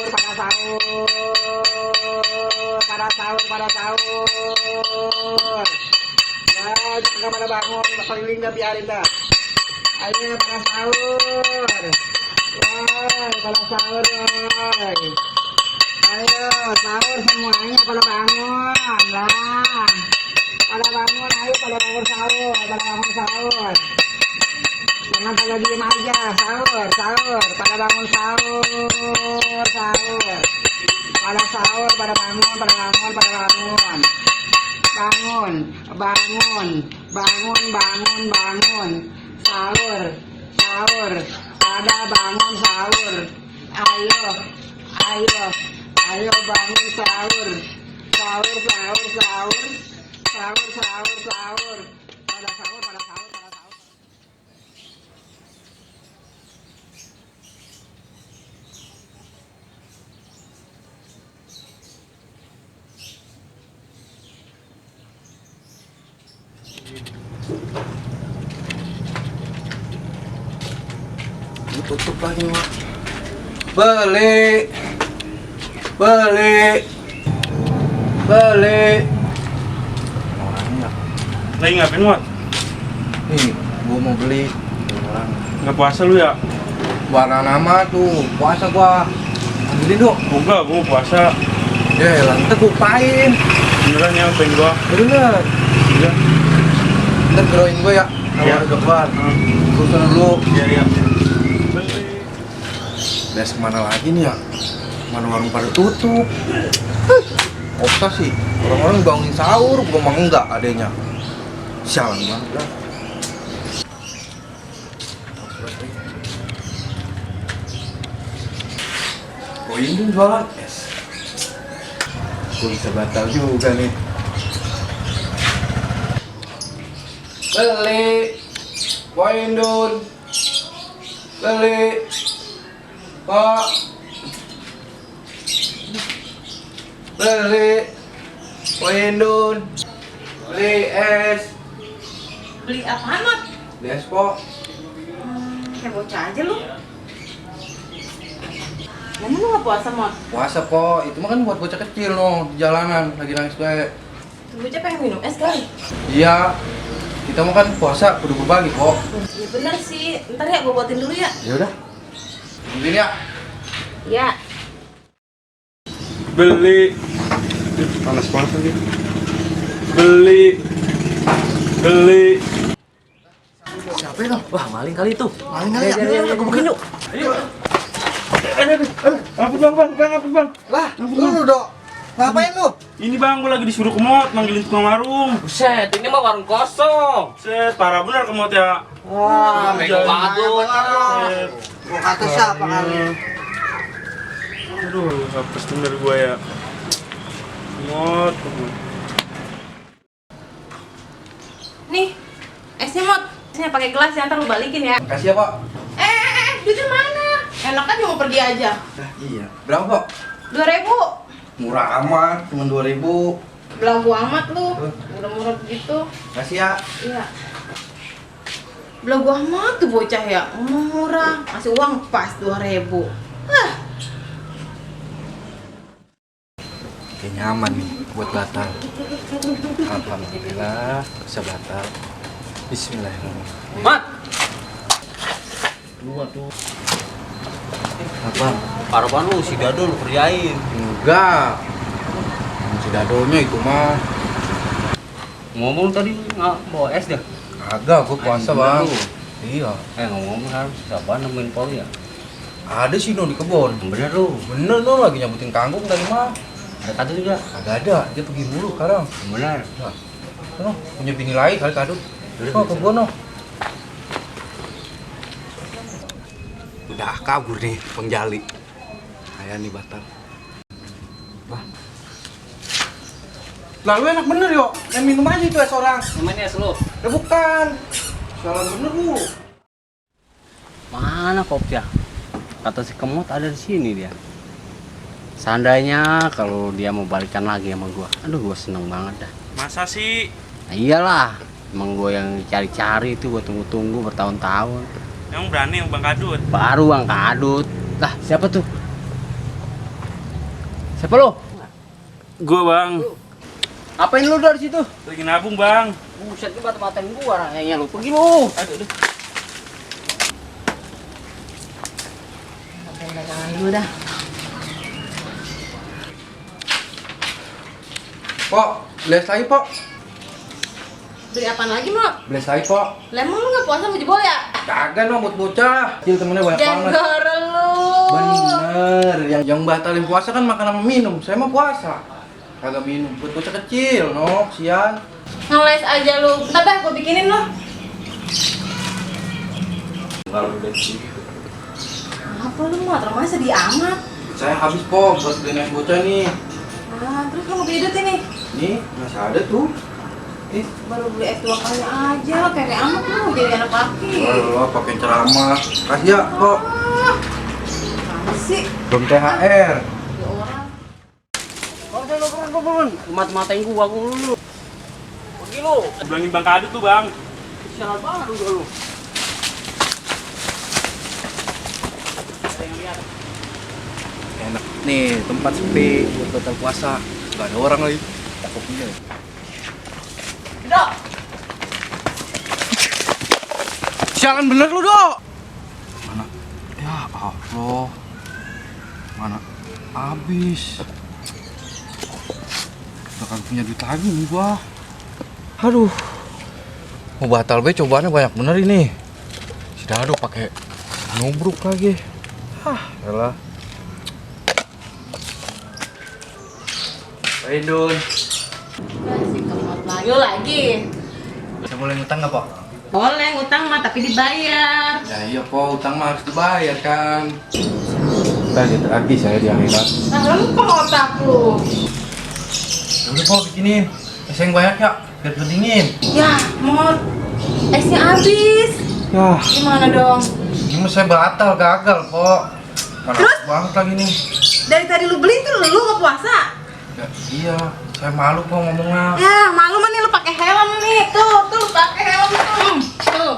pada sahur. Ya, jangan pada bangun, keliling dah biarin dah. Ayo pada sahur. Wah, pada sahur, woy. Ayo sahur semuanya pada bangun lah. Pada bangun, ayo pada bangun sahur, Jangan pada diem aja, sahur, pada bangun sahur. Pada sahur, pada bangun. Bangun. Sahur. Pada bangun sahur. Ayo bangun sahur. Sahur. Pada sahur. Tutup lagi, Mak. Beli. Orangnya Lagi ngapain, Mat? nih, gua mau beli orang. Nggak puasa lu ya? Warna nama tuh, puasa gua. Ambilin dong. Enggak, gua mau puasa. Ya, lantai gua pain. Beneran ya, pengen gua. Bener. Iya. Ntar geroin gua ya. Iya. Sama depan. Gua sana dulu. Iya. Des kemana lagi nih ya? Mana warung pada tutup. Opsa sih, orang-orang bangunin sahur, gua mah enggak adanya. Sialan banget lah. Kok ini jualan es? Gua bisa batal juga nih. Beli, poin dun, beli. Pak, beli Windun, beli es. Beli apaan, Mat? Beli es, Pok. Kayak bocah aja lu. Mana lu nggak puasa, Mat? Puasa, Pok. Itu mah kan buat bocah kecil no, di jalanan lagi nangis gue. Tuh bocah pengen minum es kali. Iya. Kita mau kan puasa kudu berbagi, Pok. Ya bener sih. Ntar ya gua buatin dulu ya. Ya udah. Ambilin ya. Ya. Beli. Panas banget lagi. Beli. Siapa itu? Wah, maling kali itu. Maling kali ya? Ayo, gebukin yuk. Ayo. Apa bang? Lah, lu dok. Ngapain lu? Ini bang, gua lagi disuruh kemot manggilin tukang warung. Buset, ini mah warung kosong. Set, parah bener kemot ya. Wah, bego banget lu. Set. Gua kata siapa kali? Aduh, hapus bener gua ya. Kemot. Nih, esnya, Mat. Esnya pakai gelas ya, ntar lu balikin ya. Makasih ya, Pak. Duitnya mana? Enak kan cuma pergi aja. Iya. Berapa, Pak? 2.000. Murah amat, cuma 2.000. Belagu amat lu. Murah-murah begitu. Makasih ya. Iya. Belagu amat tuh bocah ya. Murah. Kasih uang pas 2.000. Hah. Kayak nyaman nih buat batal. Alhamdulillah bisa batal. Bismillahirrahmanirrahim. Mat, Apa? parapan lu si Dado lu kerjain. Enggak. Si dadonya itu mah. Ngomong tadi nggak bawa es dah. Agak, gua puasa, Anjing Bang. lu. Iya. Ngomong kan siapa nemuin poli ya? Ada sih no di kebun. Bener lu. Bener no lagi nyabutin kangkung tadi mah. Ada kado juga. Agak ada, dia pergi mulu sekarang. Bener. Nah, no, punya bini lain kali kadut. Oh, kebun no. Udah kabur nih pengjali. Kayak nih batal. Wah. Lalu enak bener yo. Yang minum aja itu es orang. Namanya es lu. Ya bukan. Salah bener lu. Mana kopnya? Kata si Kemot ada di sini dia. Seandainya kalau dia mau balikan lagi sama gua, aduh gua seneng banget dah. Masa sih? Nah, iyalah, emang gua yang cari-cari itu gua tunggu-tunggu bertahun-tahun. Emang berani Bang Kadut? Baru Bang Kadut. Lah, siapa tuh? Siapa lo? Gua bang, Apain lu dari situ? lagi nabung bang. Buset, lu mata-matain gua nanya lu. Pergi lu. Aduh. Ngapain dagangan dulu dah. Pok, beles lagi, Pok. Beli apaan lagi, Mak? Beles lagi, Pok. Lemon lu nggak puasa mau jebol ya? Kagak no, buat bocah. Kecil temennya banyak banget. Jenggor lu. Bener, yang batalin puasa kan makan sama minum. Saya mah puasa. Kagak minum. Buat bocah kecil, no, sian. Ngeles aja lu. Bentar dah, gua bikinin lu. Apa lu, Mak? Rumahnya sedih amat. Saya habis, Pok, buat beli es bocah nih. Terus lu mau beli duit ini? Nih, masih ada tuh. Baru beli es 2 kali aja, kayak amat lu jadi anak laki. Allah, pakai ceramah. Kasih ya, Pok. Mana sih? Belum THR. Ya orang. Turun. Mata-matain gua lu. Pergi lu. Bilangin bang Kadut tuh bang. Sialan banget lu. Enak nih, tempat sepi buat batal puasa. Gak ada orang lagi. Kopinya. Dok, Sialan bener lu, Dok. Mana? Ya Allah. Mana? Habis. Udah kagak punya duit lagi nih gua. Aduh. Mau batal be cobaannya banyak bener ini. Si Dado pakai nubruk lagi. Elah. Dun. kasih kemot lagi. Lu lagi. Saya boleh ngutang nggak, Pak? Boleh ngutang mah tapi dibayar. Ya iya, Pak. Utang mah harus dibayar kan. Ntar gitu lagi saya di akhirat. Nah, lu kok otak lu? Udah, Pak, bikinin. Es yang banyak ya, biar kedingin. Ya, mot. Esnya habis. Ya, Gimana dong? ini mah saya batal, gagal, Pak. Panas banget lagi nih. Dari tadi lu beli tuh lu nggak puasa? Ya, iya, saya malu, Pak, ngomongnya. Ya, malu mah nih lu pakai helm nih. Tuh lu pakai helm tuh. Tuh.